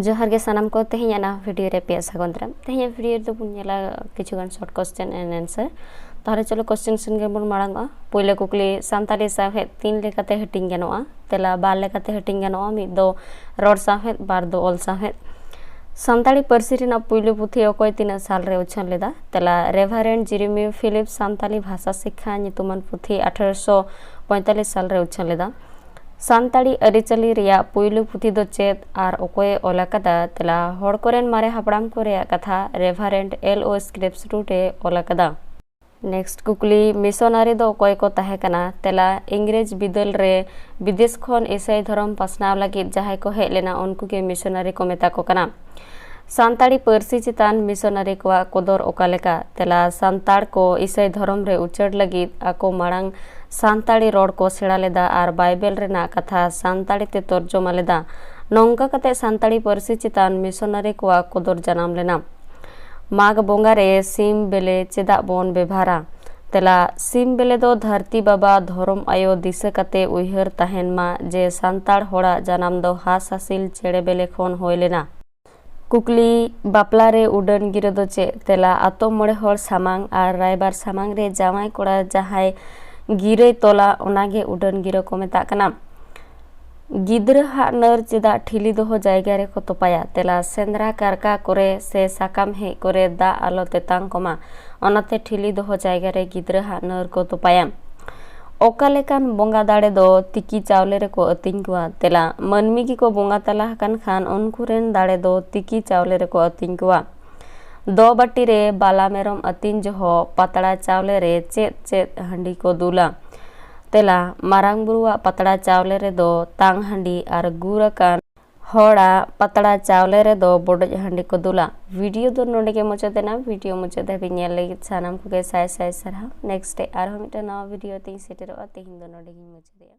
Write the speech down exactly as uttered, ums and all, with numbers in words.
ᱡᱚᱦᱟᱨ ᱜᱮ ᱥᱟᱱᱟᱢ ᱠᱚ, ᱛᱮᱦᱮᱧᱟᱜ ᱱᱟᱣᱟ video ᱨᱮ ᱟᱯᱮᱭᱟᱜ ᱥᱟᱹᱜᱩᱱ ᱫᱟᱨᱟᱢ᱾ ᱛᱮᱦᱮᱧᱟᱜ video ᱨᱮᱫᱚ ᱵᱚᱱ ᱧᱮᱞᱟ ᱠᱤᱪᱷᱩ ᱜᱟᱱ short question and answer᱾ ᱛᱟᱦᱚᱞᱮ ᱪᱚᱞᱚ question ᱥᱮᱱ ᱜᱮᱵᱚᱱ ᱢᱟᱲᱟᱝᱚᱜᱼᱟ᱾ ᱯᱳᱭᱞᱳ ᱠᱩᱠᱞᱤ, ᱥᱟᱱᱛᱟᱲᱤ ᱥᱟᱶᱦᱮᱫ ᱛᱤᱱ ᱞᱮᱠᱟᱛᱮ ᱦᱟᱹᱴᱤᱧ ᱜᱟᱱᱚᱜᱼᱟ? ᱛᱮᱞᱟ, ᱵᱟᱨ ᱞᱮᱠᱟᱛᱮ ᱦᱟᱹᱴᱤᱧ ᱜᱟᱱᱚᱜᱼᱟ, ᱢᱤᱫ ᱫᱚ ᱨᱚᱲ ᱥᱟᱶᱦᱮᱫ, ᱵᱟᱨ ᱫᱚ ᱚᱞ ᱥᱟᱶᱦᱮᱫ᱾ ᱥᱟᱱᱛᱟᱲᱤ ᱯᱟᱹᱨᱥᱤ ᱨᱮᱱᱟᱜ ᱯᱩᱭᱞᱩ ᱯᱩᱛᱷᱤ ᱚᱠᱚᱭ ᱛᱤᱱᱟᱹᱜ ᱥᱟᱞ ᱨᱮ ᱩᱪᱷᱟᱹᱱ ᱞᱮᱫᱟ? ᱛᱮᱞᱟ, ᱨᱮᱵᱷᱟᱨᱮᱱᱰ ᱡᱤᱨᱤᱢᱤᱭ ᱯᱷᱤᱞᱤᱯ ᱥᱟᱱᱛᱟᱲᱤ ᱵᱷᱟᱥᱟ ᱥᱤᱠᱠᱷᱟ ᱧᱩᱛᱩᱢᱟᱱ ᱯᱩᱛᱷᱤ ᱟᱴᱷᱟᱨᱚᱥᱚ ᱯᱚᱸᱭᱛᱟᱞᱤᱥ ᱥᱟᱞ ᱨᱮ ᱩᱪᱷᱟᱹᱱ ᱞᱮᱫᱟ᱾ ᱥᱟᱱᱛᱟᱲᱤ ᱟᱹᱨᱤᱪᱟᱹᱞᱤ ᱨᱮᱭᱟᱜ ᱯᱩᱭᱞᱩ ᱯᱩᱛᱷᱤ ᱫᱚ ᱪᱮᱫ ᱟᱨ ᱚᱠᱚᱭᱮ ᱚᱞ ᱟᱠᱟᱫᱟ? ᱛᱮᱞᱟ, ᱦᱚᱲ ᱠᱚᱨᱮᱱ ᱢᱟᱨᱮ ᱦᱟᱯᱲᱟᱢ ᱠᱚ ᱨᱮᱭᱟᱜ ᱠᱟᱛᱷᱟ, ᱨᱮᱵᱷᱟᱨᱮᱱᱰ ᱮᱞ ᱳ ᱥᱠᱨᱤᱯᱥ ᱨᱩᱴ ᱮ ᱚᱞ ᱟᱠᱟᱫᱟ᱾ Next ᱠᱩᱠᱞᱤ, ᱢᱤᱥᱚᱱᱟᱨᱤ ᱫᱚ ᱚᱠᱚᱭ ᱠᱚ ᱛᱟᱦᱮᱸ ᱠᱟᱱᱟ? ᱛᱮᱞᱟ, ᱤᱝᱨᱮᱡᱽ ᱵᱤᱫᱟᱹᱞ ᱨᱮ ᱵᱤᱫᱮᱥ ᱠᱷᱚᱱ ᱤᱥᱟᱹᱭ ᱫᱷᱚᱨᱚᱢ ᱯᱟᱥᱱᱟᱣ ᱞᱟᱹᱜᱤᱫ ᱡᱟᱦᱟᱸᱭ ᱠᱚ ᱦᱮᱡ ᱞᱮᱱᱟ, ᱩᱱᱠᱩ ᱜᱮ ᱢᱤᱥᱚᱱᱟᱨᱤ ᱠᱚ ᱢᱮᱛᱟ ᱠᱚ ᱠᱟᱱᱟ᱾ ᱥᱟᱱᱛᱟᱲᱤ ᱯᱟᱹᱨᱥᱤ ᱪᱮᱛᱟᱱ ᱢᱤᱥᱚᱱᱟᱨᱤ ᱠᱚᱣᱟᱜ ᱠᱚᱫᱚᱨ ᱚᱠᱟ ᱞᱮᱠᱟ? ᱛᱮᱞᱟ, ᱥᱟᱱᱛᱟᱲ ᱠᱚ ᱤᱥᱟᱹᱭ ᱫᱷᱚᱨᱚᱢ ᱨᱮ ᱩᱪᱟᱹᱲ ᱞᱟᱹᱜᱤᱫ ᱟᱠᱚ ᱢᱟᱲᱟᱝ ᱥᱟᱱᱛᱟᱲᱤ ᱨᱚᱲ ᱠᱚ ᱥᱮᱬᱟ ᱞᱮᱫᱟ ᱟᱨ ᱵᱟᱭᱵᱮᱞ ᱨᱮᱱᱟᱜ ᱠᱟᱛᱷᱟ ᱥᱟᱱᱛᱟᱲᱤ ᱛᱮ ᱛᱚᱨᱡᱚᱢᱟ ᱞᱮᱫᱟ᱾ ᱱᱚᱝᱠᱟ ᱠᱟᱛᱮ ᱥᱟᱱᱛᱟᱲᱤ ᱯᱟᱹᱨᱥᱤ ᱪᱮᱛᱟᱱ ᱢᱤᱥᱚᱱᱟᱨᱤ ᱠᱚᱣᱟᱜ ᱠᱚᱫᱚᱨ ᱡᱟᱱᱟᱢ ᱞᱮᱱᱟ᱾ ᱢᱟᱜᱽ ᱵᱚᱸᱜᱟ ᱨᱮ ᱥᱤᱢ ᱵᱮᱞᱮ ᱪᱮᱫᱟᱜ ᱵᱚᱱ ᱵᱮᱵᱷᱟᱨᱟ? ᱛᱮᱞᱟ, ᱥᱤᱢ ᱵᱮᱞᱮ ᱫᱚ ᱫᱷᱟᱹᱨᱛᱤ ᱵᱟᱵᱟ ᱫᱷᱚᱨᱚᱢ ᱟᱭᱳ ᱫᱤᱥᱟᱹ ᱠᱟᱛᱮ ᱩᱭᱦᱟᱹᱨ ᱛᱟᱦᱮᱱ ᱢᱟ ᱡᱮ ᱥᱟᱱᱛᱟᱲ ᱦᱚᱲᱟᱜ ᱡᱟᱱᱟᱢ ᱫᱚ ᱦᱟᱸᱥ ᱦᱟᱹᱥᱤᱞ ᱪᱮᱬᱮ ᱵᱮᱞᱮ ᱠᱷᱚᱱ ᱦᱩᱭ ᱞᱮᱱᱟ᱾ ᱠᱩᱠᱞᱤ, ᱵᱟᱯᱞᱟ ᱨᱮ ᱩᱰᱟᱹᱱ ᱜᱤᱨᱟᱹ ᱫᱚ ᱪᱮᱫ? ᱛᱮᱞᱟ, ᱟᱛᱳ ᱢᱚᱬᱮ ᱦᱚᱲ ᱥᱟᱢᱟᱝ ᱟᱨ ᱨᱟᱭᱵᱟᱨ ᱥᱟᱢᱟᱝ ᱨᱮ ᱡᱟᱶᱟᱭ ᱠᱚᱲᱟ ᱡᱟᱦᱟᱸᱭ ᱜᱤᱨᱟᱹᱭ ᱛᱚᱞᱟ, ᱚᱱᱟᱜᱮ ᱩᱰᱟᱹᱱ ᱜᱤᱨᱟᱹ ᱠᱚ ᱢᱮᱛᱟᱜ ᱠᱟᱱᱟ᱾ ᱜᱤᱫᱽᱨᱟᱹ ᱦᱟᱜ ᱱᱟᱹᱨ ᱪᱮᱫᱟᱜ ᱴᱷᱤᱞᱤ ᱫᱚᱦᱚ ᱡᱟᱭᱜᱟ ᱨᱮᱠᱚ ᱛᱚᱯᱟᱭᱟ? ᱛᱮᱞᱟ, ᱥᱮᱸᱫᱽᱨᱟ ᱠᱟᱨᱠᱟ ᱠᱚᱨᱮ ᱥᱮ ᱥᱟᱠᱟᱢ ᱦᱮᱡ ᱠᱚᱨᱮ ᱫᱟᱜ ᱟᱞᱚ ᱛᱮᱛᱟᱝ ᱠᱚᱢᱟ, ᱚᱱᱟᱛᱮ ᱴᱷᱤᱞᱤ ᱫᱚᱦᱚ ᱡᱟᱭᱜᱟ ᱨᱮ ᱜᱤᱫᱽᱨᱟᱹ ᱦᱟᱜ ᱱᱟᱹᱨ ᱠᱚ ᱛᱚᱯᱟᱭᱟ᱾ ᱚᱠᱟ ᱞᱮᱠᱟᱱ ᱵᱚᱸᱜᱟ ᱫᱟᱲᱮ ᱫᱚ ᱛᱤᱠᱤ ᱪᱟᱣᱞᱮ ᱨᱮᱠᱚ ᱟᱹᱛᱤᱧ ᱠᱚᱣᱟ? ᱛᱮᱞᱟ, ᱢᱟᱹᱱᱢᱤ ᱜᱮᱠᱚ ᱵᱚᱸᱜᱟ ᱛᱟᱞᱟ ᱟᱠᱟᱱ ᱠᱷᱟᱱ ᱩᱱᱠᱩ ᱨᱮᱱ ᱫᱟᱲᱮ ᱫᱚ ᱛᱤᱠᱤ ᱪᱟᱣᱞᱮ ᱨᱮᱠᱚ ᱟᱹᱛᱤᱧ ᱠᱚᱣᱟ᱾ ᱫᱚ ᱵᱟᱹᱴᱤ ᱨᱮ ᱵᱟᱞᱟ ᱢᱮᱨᱚᱢ ᱟᱹᱛᱤᱧ ᱡᱚᱦᱚᱜ ᱯᱟᱛᱲᱟ ᱪᱟᱣᱞᱮ ᱨᱮ ᱪᱮᱫ ᱪᱮᱫ ᱦᱟᱺᱰᱤ ᱠᱚ ᱫᱩᱞᱟ? ᱛᱮᱞᱟ, ᱢᱟᱨᱟᱝ ᱵᱩᱨᱩᱣᱟᱜ ᱯᱟᱛᱲᱟ ᱪᱟᱣᱞᱮ ᱨᱮᱫᱚ ᱛᱟᱝ ᱦᱟᱺᱰᱤ ᱟᱨ ᱜᱩᱨ ᱟᱠᱟᱱ ᱦᱚᱲᱟᱜ ᱯᱟᱛᱲᱟ ᱪᱟᱣᱞᱮ ᱨᱮᱫᱚ ᱵᱚᱰᱚᱡ ᱦᱟᱺᱰᱤ ᱠᱚ ᱫᱩᱞᱟ᱾ ᱵᱷᱤᱰᱤᱭᱳ ᱫᱚ ᱱᱚᱰᱮ ᱜᱮ ᱢᱩᱪᱟᱹᱫ ᱮᱱᱟ᱾ ᱵᱷᱤᱰᱤᱭᱳ ᱢᱩᱪᱟᱹᱫ ᱫᱷᱟᱹᱵᱤᱡ ᱧᱮᱞ ᱞᱟᱹᱜᱤᱫ ᱥᱟᱱᱟᱢ ᱠᱚᱜᱮ ᱥᱟᱭ ᱥᱟᱭ ᱥᱟᱨᱦᱟᱣ᱾ ᱱᱮᱠᱥᱴ ᱨᱮ ᱟᱨᱦᱚᱸ ᱢᱤᱫᱴᱟᱝ ᱱᱟᱣᱟ ᱵᱷᱤᱰᱤᱭᱳ ᱛᱤᱧ ᱥᱮᱴᱮᱨᱚᱜᱼᱟ᱾ ᱛᱮᱦᱮᱧ ᱫᱚ ᱱᱚᱰᱮ ᱜᱤᱧ ᱢᱩᱪᱟᱹᱫᱮᱜᱼᱟ᱾